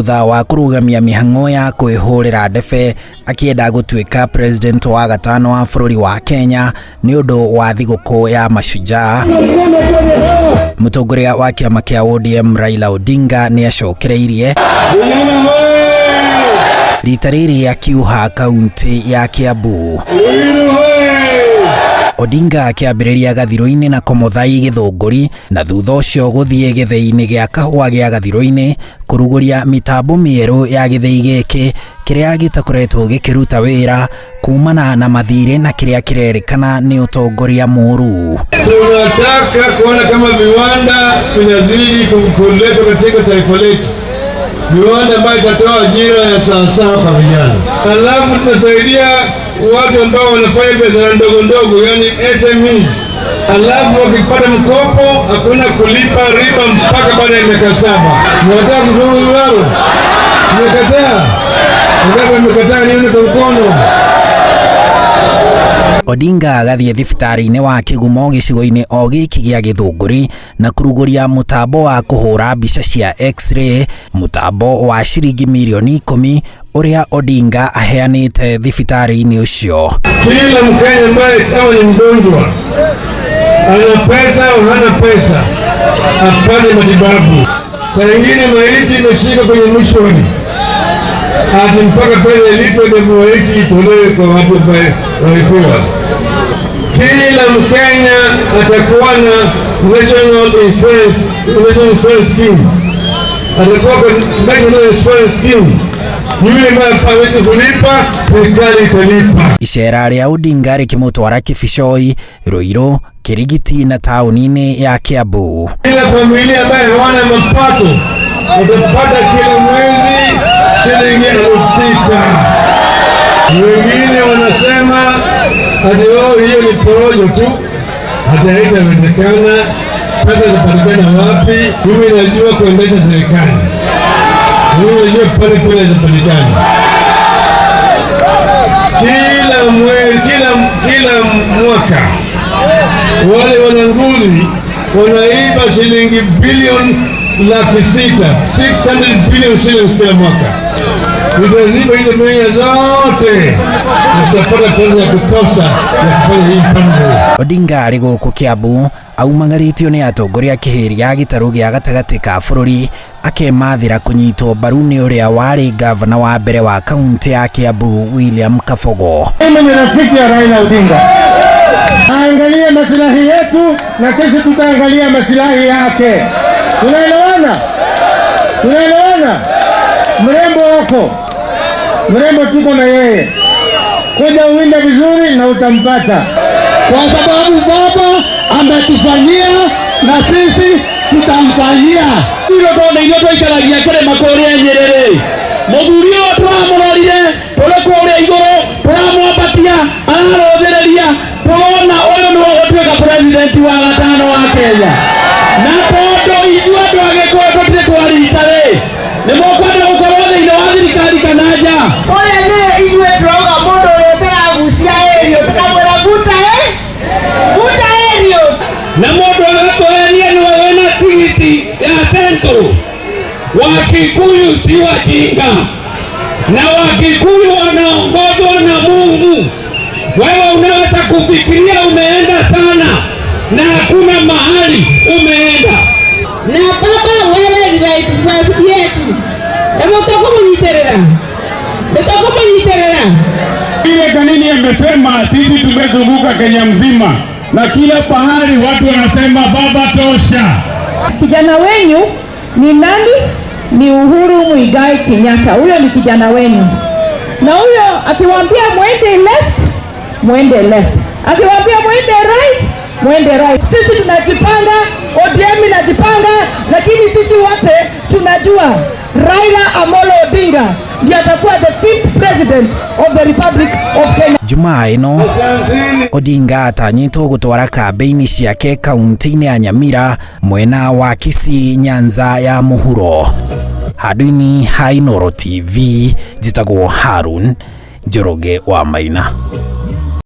Thutha wa kũrũgamia mĩhang'o ya kwĩhũrĩra ndebe akĩenda gũtuĩka president wa gatano wa bũrũri wa Kenya nĩ ũndũ wa thigũkũ ya Mashujaa, mũtongoria wa kĩama kĩa ODM Raila Odinga nĩ acokereirie rita rĩrĩ akiuha kaunti ya Kiambu. Odinga akĩambĩrĩria gathirũ-inĩ na Komothai Gĩthũngũri na thutha ũcio gũthiĩ gĩthĩi-inĩ gĩa kahũa gĩa gathirũ-inĩ kũrugũria mĩtambo mĩerũ ya gĩthĩi gĩkĩ kĩrĩa gĩtakoretwo gĩkĩruta wĩra kumana na mathirĩ na kĩrĩa kĩrerĩkana nĩ ũtongoria mũru. Tunataka kuona kama viwanda vinazidi kuletwa katika taifa letu, viwanda ambayo itatoa ajira ya sawasawa kwa vijana. Alafu tunasaidia watu ambao wanafanya biashara ndogo ndogo, yani SMEs. Alafu wakipata mkopo hakuna kulipa riba mpaka baada ya miaka 7. Mnataka kusoma waro? Mmekataa? Ngapi mmekataa? Nione kwa mkono. Odinga agathiĩ thibitarĩ-inĩ wa Kĩgumo gĩcigo-inĩ o gĩkĩ gĩa Gĩthũngũri na kũrugũria mũtambo wa kũhũra mbica cia X-ray, mũtambo wa ciringi mirioni 10 ũrĩa Odinga aheanĩte thibitarĩ-inĩ ũcio. Kila Mkenya ambaye kama ni mgonjwa, ana pesa au hana pesa, apate matibabu. Saa ingine maiti imeshika kwenye mwishoni, ati mpaka pesa ilipwe ndio maiti itolewe kwa watu ambaye walifiwa. Kila Mkenya atakuwa na National Insurance Scheme, atakuwa kwa National Insurance Scheme. Yule ambaye hawezi kulipa, serikali italipa. Icera rĩa Odinga rĩkĩmũtwara Kibicoi, Ruiru, Kirigiti na taũni-inĩ ya Kiambu. Kila familia ambaye hawana mapato watapata kila mwezi shilingi 6,000. Wengine wanasema ati oh, hiyo ni porojo tu, hata haitawezekana. Pesa zitapatikana wapi? Mimi najua kuendesha serikali, mimi najua pale pesa zitapatikana. Kila mwezi, kila mwaka wale walanguzi wanaiba shilingi bilioni 600,000, 600 billion shillings kila mwaka. Tutaziba hizo mianya zote na tutapata pesa ya kutosha ya kufanya hii mpango. Odinga arĩ gũkũ Kiambu aumagarĩtio nĩ atongoria kĩhĩri ya gĩtarũ gĩa gatagatĩ ka bũrũri akemathĩra kũnyitwo mbaru nĩ ũrĩa warĩ gavana wa mbere wa kaunti ya Kiambu William Kabogo. Mimi ni rafiki ya Raila Odinga, aangalie masilahi yetu na sisi tutaangalia masilahi yake. Tunaelewana? Tunaelewana? Mrembo wako mrembo, tuko na yeye, kuja uwinde vizuri na utampata, kwa sababu baba ametufanyia na sisi tutamfanyia. Iro tondu ithuĩ twaikaragia kĩrĩma kũrĩa Nyerere, mũthuri ũyũ tũramũrorire tũrĩ kũrĩa igũrũ, tũramwambatia, ararũthĩrĩria, tũrona ũyũ nĩwe ũgũtuĩka president wa gatano wa Kenya. Na tondũ ithuĩ andũ a Gĩkũyũ tũtirĩ twarita rĩ, nĩ mũkwenda gũkorwo thĩinĩ wa thirikari kana nja? Kũrĩa Nyĩrĩ ithuĩ tũrauga mũndũ ũrĩa ũtĩragucia ĩrio tũkamwĩra buta ĩ buta ĩrio. Na mũndũ agatweheria nĩwe wĩna tigiti ya Central. Wakikuyu si wajinga, na Wakikuyu wanaongozwa na Mungu. Wewe unaweza kufikiria umeenda sana na hakuna mahali umeenda. Na baba wewe ni right yetu, nĩguo tũkũmũnyitĩrĩra, nĩtũkũmũnyitĩrĩra. Ile Kanini amesema sisi tumezunguka Kenya mzima na kila pahali watu wanasema baba tosha. Kijana wenyu ni nani? Ni Uhuru Muigai Kenyatta. Huyo ni kijana wenu, na huyo akiwaambia mwende left, mwende left, akiwaambia mwende right, mwende right. Sisi tunajipanga, ODM inajipanga, lakini sisi wote tunajua Raila Amolo Odinga ndiye atakuwa the fifth president of the Republic of Kenya. Jumaa ĩno Odinga atanyĩtwo gũtwara kambĩini ciake kaunti-inĩ ya Nyamira mwena wa Kisii Nyanza ya mũhuro. Handũ-inĩ ha Inooro TV njĩtagwo Harun Njoroge wa Maina.